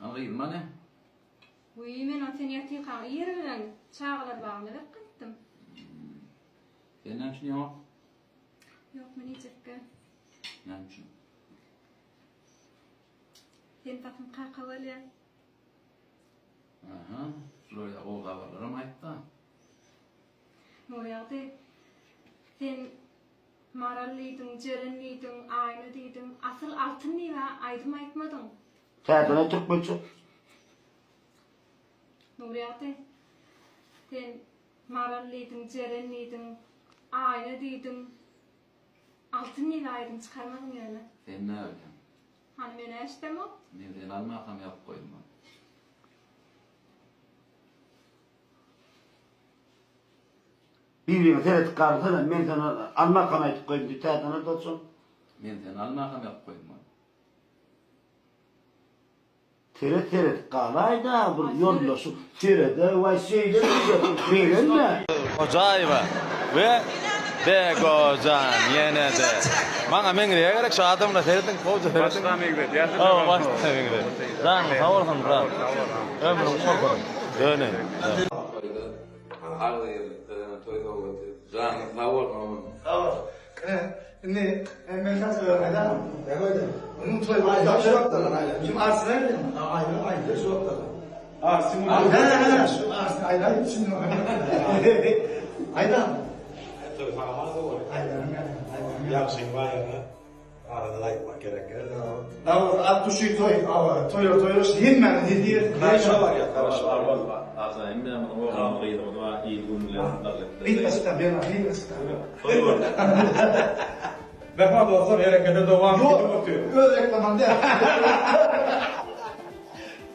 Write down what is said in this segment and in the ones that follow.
Lan gyzym hany? Wiý, men ony sen ýatykaň ir bilen çagalar bagyna berip gaýtdym. Sen näme üçin ýok? Ýok, men iýjekge. Näme üçin? Sen basym kaka bolýaň. Aha, şular ýa gowy habarlaram aýtda. Nurýagdy, sen Maral diýdiň, Jeren diýdiň, Aýna diýdiň, asyl Altyn diýib-ä aýdym aýtmadyň. Täzeden türkmençe. Nurýagdy, sen Maral diýdiň, Jeren diýdiň, Aýna diýdiň, Altyn diýip aýdym çykarmadyň ýöne. Sen näbilýäň? Hany men-ä eşidemok. Men seni almakam ýazyp goýdum. Bir-biriňe seredip galsana, men seni almakam aýdyp goýdum diýip täzeden aýtjaksyň. Men seni almakam ýazyp goýdum. Seret seredip galaýda bir ýoldaşy serede waý şeýle diýjek begenme. Hojaýewa we Begojan ýene-de. Maňa meňzeýä gerek şu adamlar serediň gowja serediň. Başda meňzedýär. Hawa başda meňzedýär. Janyň sag bolsun brat. Ömrüň bolsun. Döneýin. Toýda agzybirlikde toý sowgady. Janyň sag bolsun oglum. Sag bol. Ine, indi men saňa söz aýdaryn. Näme aýdaýyn? Munuň toý aýda şu wagtlar aýda. Kim arsyna aýdýan? Aýda, aýda şu wagtlar. Arsy mı? He, he, şu arsy aýda üçin. Aýda. Toý saňa mazy bol. Aýdaryn, aýdaryn. Ýagşyň baýagyna arada aýtmak gerek. Dawut at duşy toý, toýa toýaş hemmäni hediýe etsin. Garaşa barýar, garaşa barýar. Ajaýym bilen munuň oglan gyzymyz bar il gün bilen birlikde. Gytlaşykdan berme, gytlaşykdan. Toý boldy. Mähriban dostlar herekete dowam gidip otyr. Ýok, öz reklamam däl.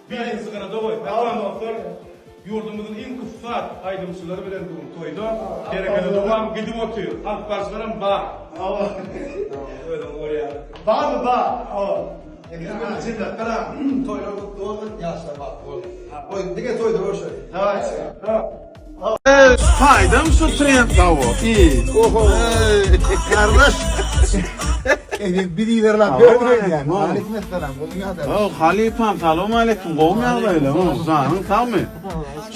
Birinji gyrada goý. Mähriban dostlar ýurdumyzyň iň ussat aýdymçylary bilen bu gün toýda herekete dowam gidip otyr. Alyp baryjylaram bar. Hawa. Özüň görýäň. Barmy bar. Hawa. Jemläp beraň. Toýlar gutly bolsun, ýaşlar bagtly bolsun. Goý, diňe toýda görşeliň. Paýdam şu trend dawo. Oho. Gardaş. Bir iberlap berdim. Aleyküm esselam. O halypam salam aleyküm. Gowmy ýagdaýlar? Janyň sagmy?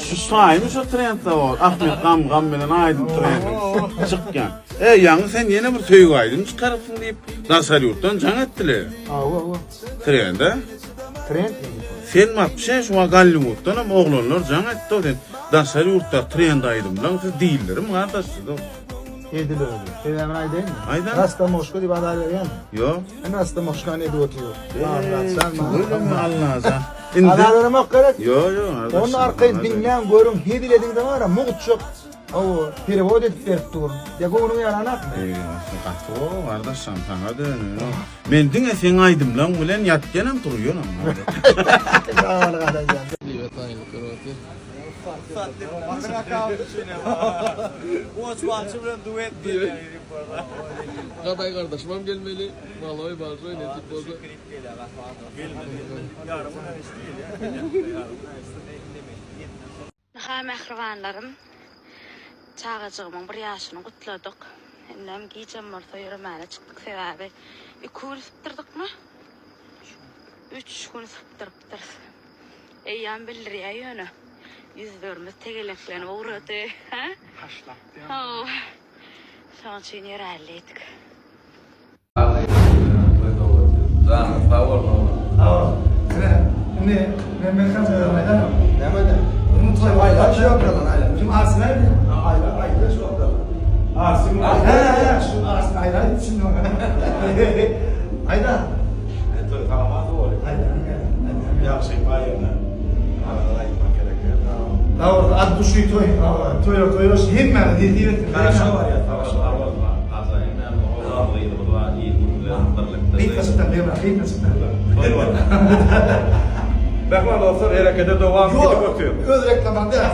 Şu saýmy şu trend dawo. Ahmet gam gam bilen aýdym trendi çykýan. E ýaňy sen ýene bir söýgi aýdym çykarypsyň diýip daşary ýurtdan jaň etdiler. Hawa, hawa. Trende? Trend Sen wapşe şu wagt Golliwuddan hem oglanlar jaň etdi sen daşary ýurtda trend aýdymlaň siz diýildirim gardaş siz o. Edilir öyle. Sebäbini aýdaýynmy? Aýdan. Rastamoşka diýip azar berýärmi? Ýok. Men Rastamoşkany edip otyr. Tüweleme Allajan. Indi Azar beremok gerek. Ýok ýok. gardaş. Onu arkaýyn diňläň görüň hezil ediň de bara mugtjak Hawa, perewod edip berip durun. Ýa göwnüň ýaranakmy? Eý, gaty gowy gardaşjan saňa döneýin. Men diňe seň aýdymlaň bilen ýatýanam turýanam. Sag bol gardaşjan. Gadaý gardaşymam gelmeli. Maloý bolşoý nesip bolsa. Ynha mähribanlarym çagajygymyň bir ýaşyny gutladyk. Indem gijem bolsa ýöremäne çykdyk sebäbi iki gün sypdyrdykmy? Üç gün sypdyrypdyrys. Eýýäm bildirýär ýöne ýüzlerimiz tegeleklenip ugrady. Hä? Hawa. Şonuň üçin ýöräli diýdik. Janyň sag bolsun oglum. Sag bol. Ine, indi men men saňa söz aýdaryn. Näme aýdaýyn? Munuň toý Aýda şu wagtlar aýda. Kim arsyna aýdýan? Aýda, aýda şu wagtlar. Arsy mı? He, he, şu arsyna aýda üçin. Aýda. Toý saňa mazy bol. Aýda. Ýagşyň baýagyna arada aýtmak gerek. Dawut at duşy toý, toýa toýaş hemmäni hediýe etsin. Garaşa barýar, garaşa barýar. Ajaýym näme oglan gyzymyz bar il gün bilen birlikde. Gytlaşykdan berme, gytlaşykdan. Toý boldy. Mähriban dostlar herekete dowam gidip otyr. Ýok, öz reklamam däl.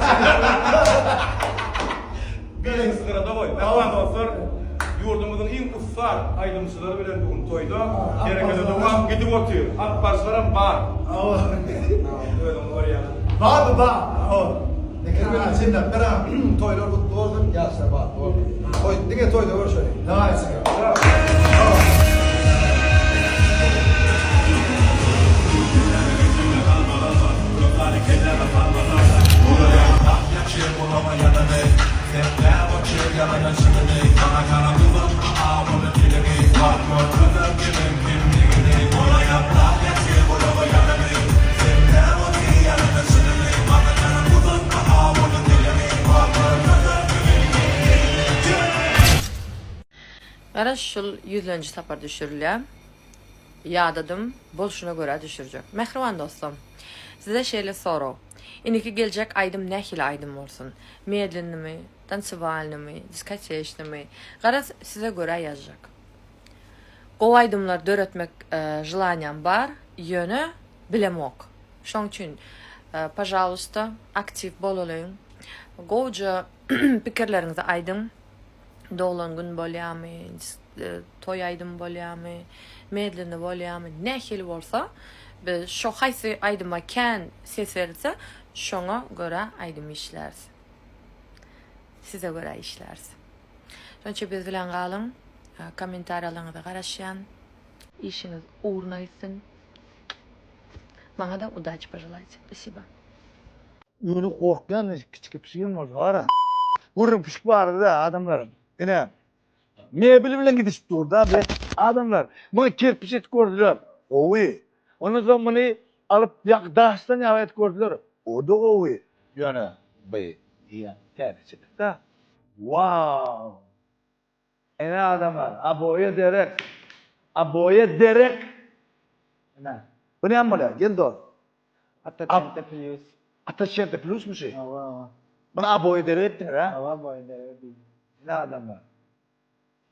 Birinji gyrada goý. Mähriban dostlar. Ýurdumyzyň iň ussat aýdymçylary bilen bu gün toýda. Herekete dowam gidip otyr. Alyp baryşlaram bar. Özüň görýäň. Bar bar. Bilen jemläp ber Toýlar gutly bolsun, ýaşlar bagtly bolsun. Toý diňe toýda görşeli. Nice. Garaz şul ýüzlenji sapar düşürilýär. Ýadadym, bolşuna görä düşürjek. Mähriban dostum, size şeýle sorag. Indiki geljek aýdym nähili aýdym bolsun? Medlennymy, tansewalnymy, diskoteçnymy? Garaz, size görä ýazjak. Gowy aýdymlar döretmek želaniýam bar, ýöne bilemok. Şoň üçin, pažalusta, aktiw bolalyň. Gowuja pikirleriňizi aýdyň. Doglan gün bolýamy, toý aýdym bolýamy, medlini bolýamy, nähili bolsa, biz şo haýsy aýdyma kän ses berilse, şoňa görä aýdym işläris. Size görä işläris. Şonuň üçin biz bilen galyň. Kommentariýalaryňyza garaşýan. Işiňiz ugruna gitsin. Maňa-da udaçi poželaýte. Spasibo. Ýöne gorkýan kiçi pişigem bolsa bar-a. Gürrüň pişik barada adamlar. Ine, mebel bilen gidişip dur-da bi. Adamlar, muny kerpiç edip gördüler. Gowy. Ondan soň muny alyp ýa daşdan ýaly edip gördüler. O-da gowy. Ýöne bi diýýän täzeçilik-dä. Wow! Ine adamlar, aboýa derek. Aboýa derek. Ine. Bu näme bolýar? Gel dost. Ata çente plýus. Ata çente plýusmy şu? Hawa, hawa. Muny aboýa derek etdiňiz, hä? Hawa, aboýa derek diýdik. Ine adamlar.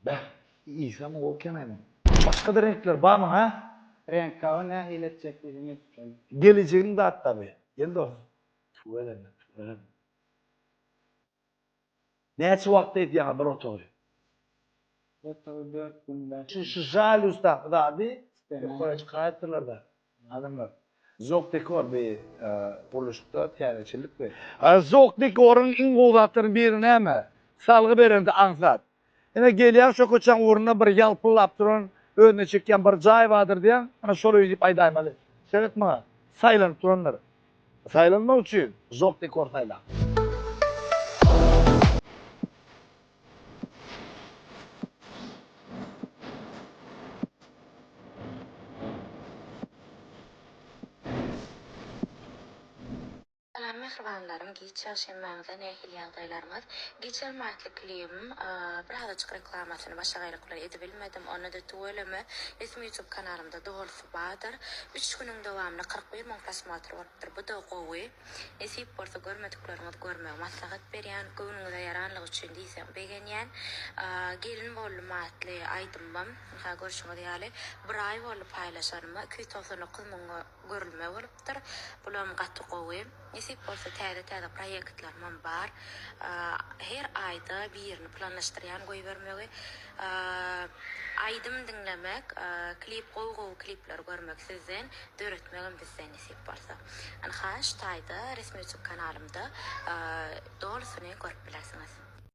Beh, iýsem gowy eken muň. Başga-da reňkler barmy, hä? Reňk gawy nähili etjek diýseň edip berjek. Gelejegiň zat-da bu. Gel dost. Tüweleme, tüweleme. Näçe wagtda edýäňiz bir otagy? Bir otagy 4 günde. Şu şu žalýusdaky zady ýokary çykarypdyrlar-da adamlar. Zok dekor bi gurluşykda täzeçillik bi. Zok dekoryň iň gowy zatlaryň biri näme? Salgy berende aňsat. Ine gelýäň şo köçäň ugrunda bir ýalpyldap duran, özüne çekýän bir jaý bardyr diýýäň, ana şol öý diýip aýdaýmaly. Seret maňa, saýlanyp durandyr. Saýlanmak üçin Zok dekor saýlaň. Salam mähribanlarym giç ýagşemmäňize nähili ýagdaýlaryňyz Geçen atly klibim birazajyk reklamasyny başagaýlyk bilen edibilmedim onda-da tüweleme resmi youtube kanalymda dolusy bardyr üç günüň dowamynda 41 müň prosmotr bolupdyr bu-da gowy nesip bolsa görmedikleriňiz görmegi maslahat berýän göwnüňize ýaranlygy üçin diýseň begenýän Gelin boldum atly aýdymym ynha görşüňiz ýaly bir aý boldy paýlaşanyma 299 müň görülme bolupdyr. Bulam gaty gowy. Nesip bolsa täze täze proýektlerimem bar. Her aýda birini planlaşdyrýan goýbermegi. Aýdym diňlemek, klip gowy gowy klipleri görmek sizden, döretmegem bizden nesip bolsa. Ynha şu taýda resmi youtube kanalymda dolusyny görüp bilersiňiz.